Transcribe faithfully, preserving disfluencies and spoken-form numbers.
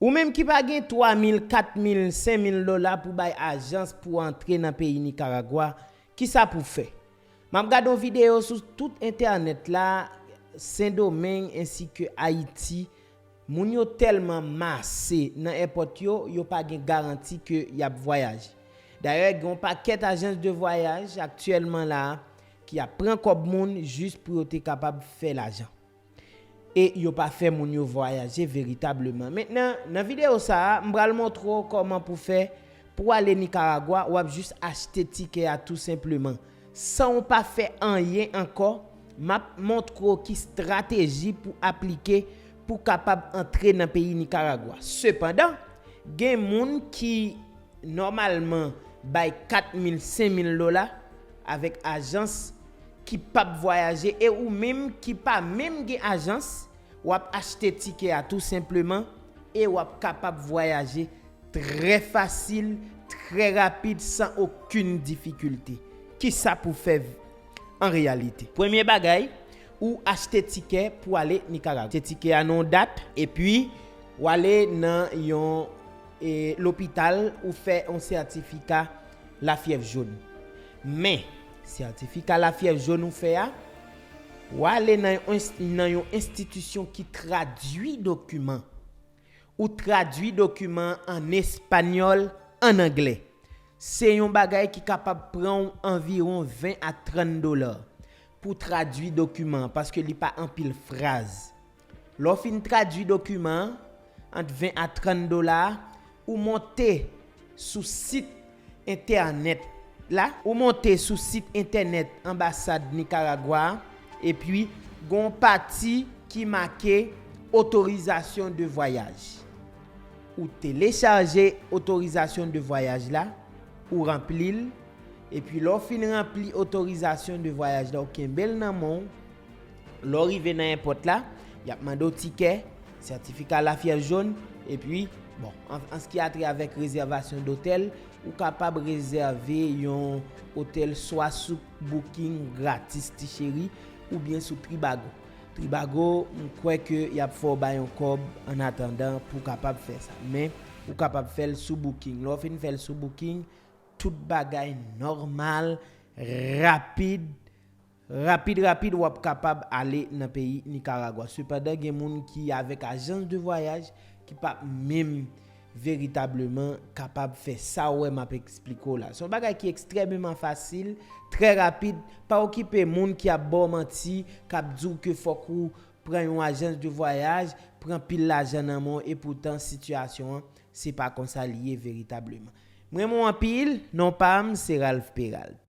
Ou menm ki pa gen twa mil, kat mil, senk mil dola pou bay ajans pou antre nan peyi Nikaragwa, kisa pou fè? M ap gade yon videyo sou tout entènèt la, Sendomeng ensi ke Ayiti, moun yo tèlman mase nan èpòt yo, yo pa gen garanti ke y ap vwayaje. Dayè, gen yon pakèt ajans de vwayaj aktyèlman la ki ap pran kòb moun jis pou yo te kapab fè lajan. E yo pa fè moun yo vwayaje veritableman. Mentnan, nan videyo sa a, m pral montre w kòman pou fè pou w ale Nikaragwa, w ap jis achte tikè a tou senpleman. San w pa fè anyen ankò, m ap montre w ki estrateji pou aplike pou kapab antre nan peyi Nikaragwa. Sepandan, gen moun ki nòmalman bay kat mil, senk mil dola avèk ajans ki p ap vwayaje e ou menm ki pa menm gen ajans, w ap achte tikè a tou senpleman e w ap kapab vwayaje trè fasil, trè rapid, san okenn difikilte. Kisa pou fè an reyalite? Premye bagay, ou achte tikè pou ale Nikaragwa. Achte tikè a nan yon dat, epi w ale nan yon e, lopital, ou fè yon sètifika lafyèv jòn. Men, sètifika lafyèv jòn ou fè a, w ale nan yon, ins- nan yon enstitisyon ki tradui dokiman. Ou tradui dokiman an espanyòl, an anglè. Se yon bagay ki kapab pran w anviwon ven a trant dola pou tradui dokiman an, paske li pa anpil fraz. Lè w fin tradui dokiman an, ant ven a trant dola, ou monte sou sit entènèt la, ou monte sou sit entènèt anbasad Nikaragwa a, epi gen yon pati ki make otorizasyon de vwayaj. Ou telechaje otorizasyon de vwayaj la, ou ranpli l, epi lè w fin ranpli otorizasyon de vwayaj la, ou kenbe l nan men w, lè w rive nan èpòt la, y ap mande w tikè, sètifika lafyèv jòn, epi, bon, an, an ce qui a trait avèk rezèvasyon dotèl, ou kapab rezève yon otèl swa sou Booking gratis, ti cheri, oubyen sou Tribago. Tribago, m kwè ke y ap fè w bay yon kòb annatandan pou w kapab fè sa. Men, ou kapab fè l sou Booking. Lè w fin fè l sou Booking, tout bagay nòmal, rapid, rapid, rapid, w ap kapab ale nan peyi Nikaragwa. Sepandan, gen moun ki avèk ajans de vwayaj ki p ap menm veritableman kapab fè sa w wè m ap eksplike w la. Se yon bagay ki ekstrèmeman fasil, trè rapid. Pa okipe moun ki ap ba w manti, k ap di w ke fòk ou pran yon ajans de vwayaj, pran pil lajan nan men w, epoutan sitiyasyon an, se pa konsa li ye veritableman. M renmen w anpil, non pa m, se Ralph Peralt.